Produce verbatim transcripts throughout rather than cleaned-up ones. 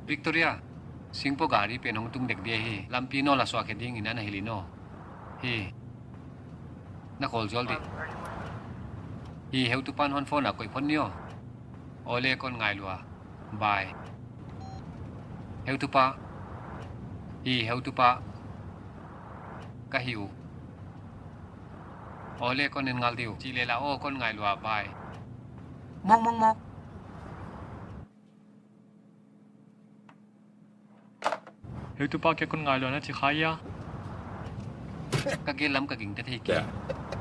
Victoria, singpo gari pen hong tung dek dia hi, lampi nou la suah khe ding in ana hilh in aw. Hi. Na khawl zual di. Hi, heutupa'n hon phone a koih phot ni aw. Aw le, kon ngai lua. Bye. Heutupa. Hi, heutupa. Ka hi uh. Aw le, kon en ngal di uh. Chih leh la aw, kon ngai lua. Bye. Mong, mong, mong. Heutupa, kei kon ngai lua na chi kha hia? Ka gel lam ka gingta thei kei.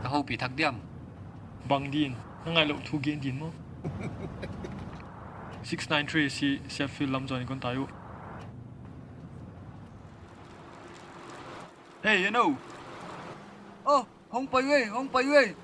Ka houpih thak diam? Bang din? Na ngaihlouh thu gen din maw? Six nine three C Sheffield lam zon kon tai uh. Hey, you know. Oh, hong pai ve, hong pai ve.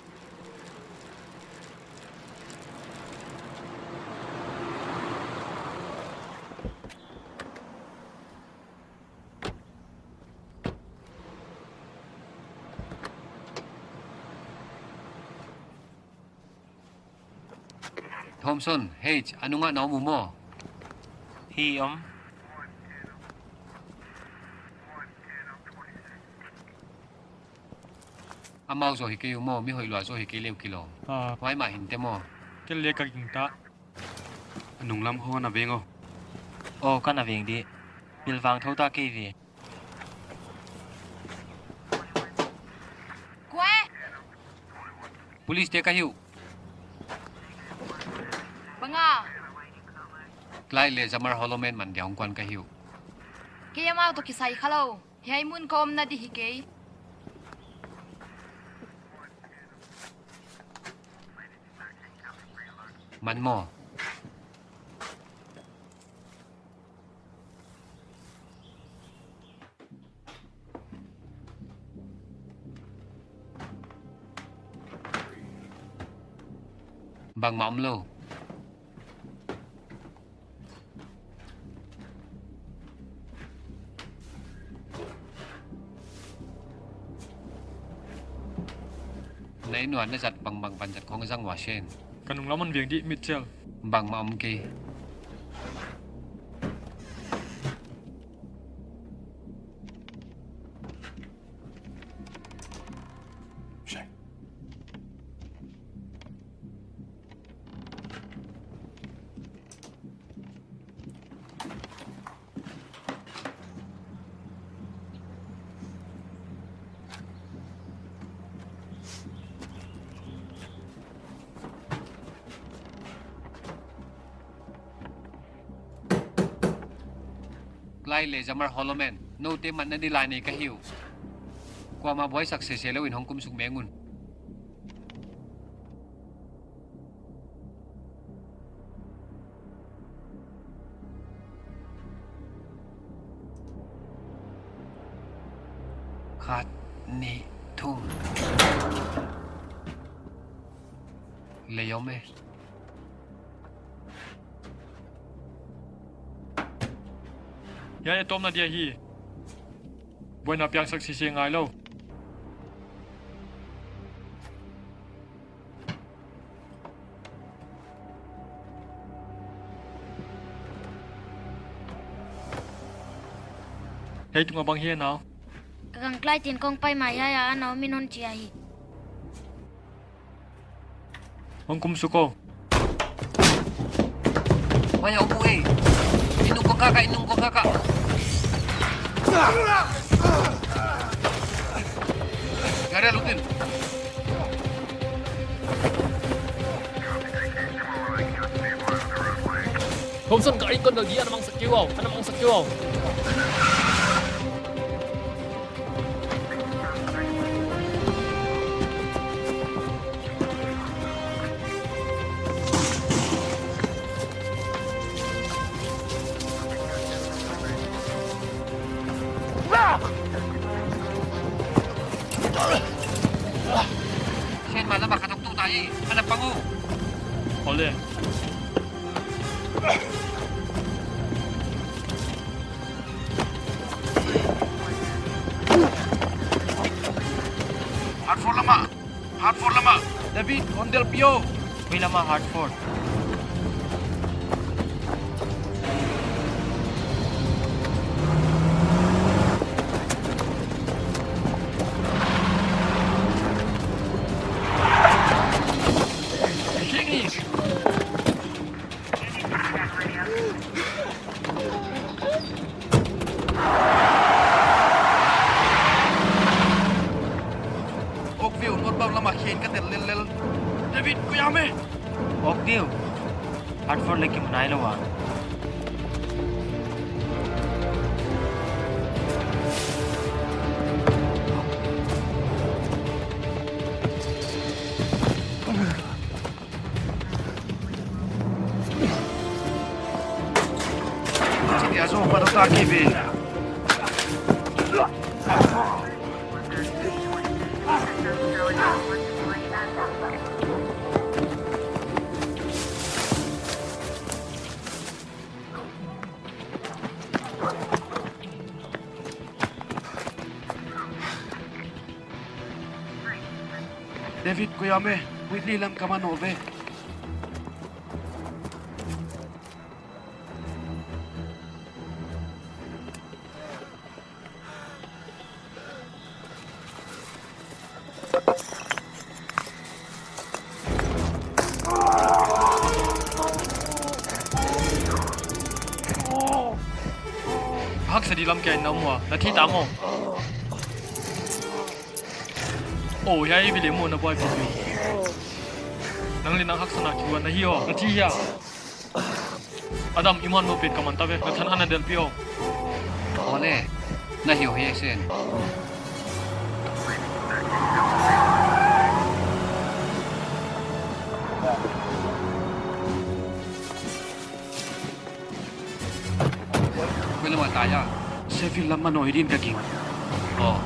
Thompson, H, a nungah na om uh maw? Hi om. Amau zaw hi kei uh maw, mi hoih lua zaw hi kei leh uh kilawm. Ah. Huai mah hinte maw. Kei leh ka gingta. A nunglam khong ana veng aw. Aw, ka na veng di. Pilvang thou ta kei ve. Kua? Police te ka hi uh. Bang a? Clyde leh Jamar Holloman man dia hong kuan ka hi uh. Kei amau toh kisai kha lou. Hiai mun ka omna di hi kei. Man maw. Bangmah omlou. Na inn uah na zat bangbang van zat khong zang ua sien. Ka nunglam hon veng di, Mitchell. Bangmah om kei. Clyde leh Jamar Holloman, noute matna di lai nei ka hi uh. Kuamah buaisak sese lou in hong kumsuk meng un. Khat, nih, thum. Lei om e. Hiai a tawpna dia hi. Buaina piangsak sese ngai lou. Hiai tungah bang hi a nau? Ka gang Clyde in kong pai mai a, a nau min hon chi ahi. Hong kumsuk aw. Wai au bu ei. Inn ung kong kaka, inn ung kong kaka. Gari a lut in. Thompson, gari kon dal dia, ana mangsak kei uh, ana mangsak kei uh. Sen mala baka tok tu tai, ana pang uh. Ole. Hartford lama. Hartford lama. David, hon delpih aw. Koi lama Hartford? Na kimu nailou a. Chiti a zo pa dou ta ki ve. David, koi a om e? Whitley lam ka man ove. Haksa di lam kia in na om ua, na thi ta maw? Oh, hiai i vile maw na buaipih uh? Nang leh nang haksa na kihuan na hi aw, na thi hia? Adam, i man maw, pen ka man ta ve, na than ana delpih aw. Aw le, na hi uh hi sen. Koi lam a tai a? Seville lam manoh hi din ka ging. Oh.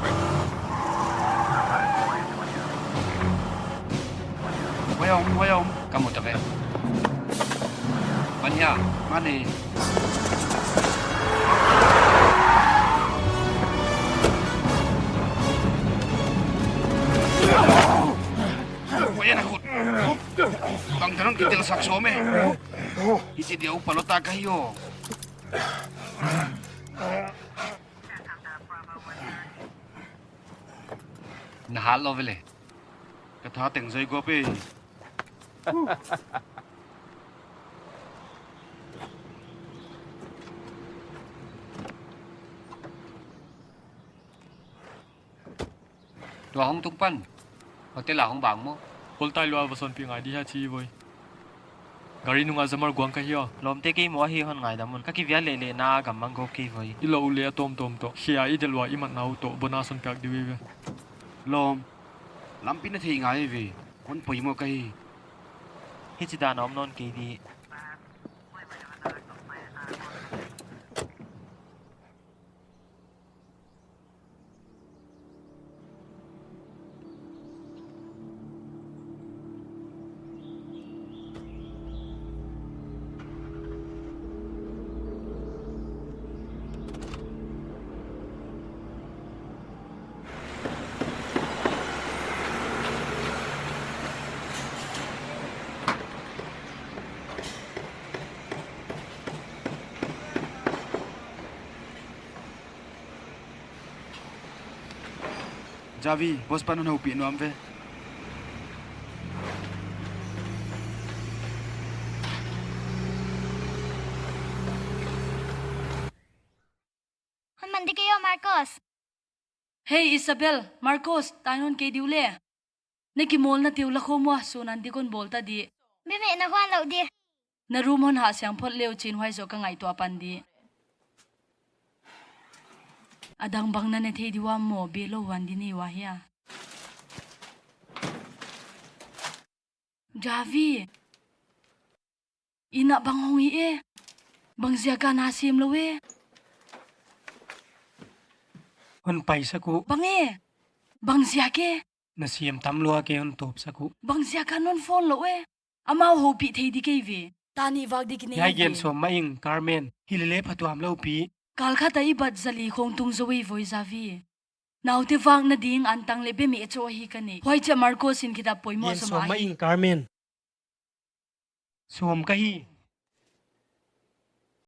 Huai a om, huai a om. Ka mu ta ve. Mani a, mani. Huai a na khut. Bang tanong kitel sak sawm e. Hichi dia upa lou ta ka hi aw. Na hat lou ve le. Ka tha teng zai gua pe. Tua hong tung pan hotel a hong bang maw? Pawl tai lua va sawnpih ngai di hia chi voi. Gari nunga zamar guang ka hi aw. Lawmte, kei maw ahi hon ngaidam un. Ka kivia leh leh na gam mang gawp kei voi. I lou leh a tawmtawm toh, khia i delh ua i matna uh toh bona sawnpiak di uh ve. Lawm, lampi na thei ngai ve. Hon poimoh ka hi. Hichi dan a om nawn kei di. Javi, boss pan hon houpih nuam ve. Hon man di kei aw, Marcos. Hey, Isabel, Marcos, tai nawn kei di uh le. Na kimawlnate uh la khawm ua, sun an dik hon bawl ta di. Bemeh na huan louh di. Na room hon hah siang phot le uchin huai zoh ka ngaihtuah pan di. A dang bang na ne thei di ua maw, be lou huan di nei ua hia. Javi. Inn ah bang hong hi e? Bang ziak a na sem lou e? Hon paisak uh. Bang e? Bang ziak e? Na sem tam lua kei hon tawpsak uh. Bang ziak a non phone lou e? Amau houpih thei di kei ve. Ta nih vak di kinei. Hiai gen sawm mah ing, Carmen. Hi lele phatuam lou pi. Kal khat a i bat zali khong tung zou ei voi Javi. Naute vakna ding antang leh bemeh chauh ahi ka nei. Huai chiah Marcos in khit a poimoh sa mah hi. Sawm mah ing, Carmen. Sawm ka hi.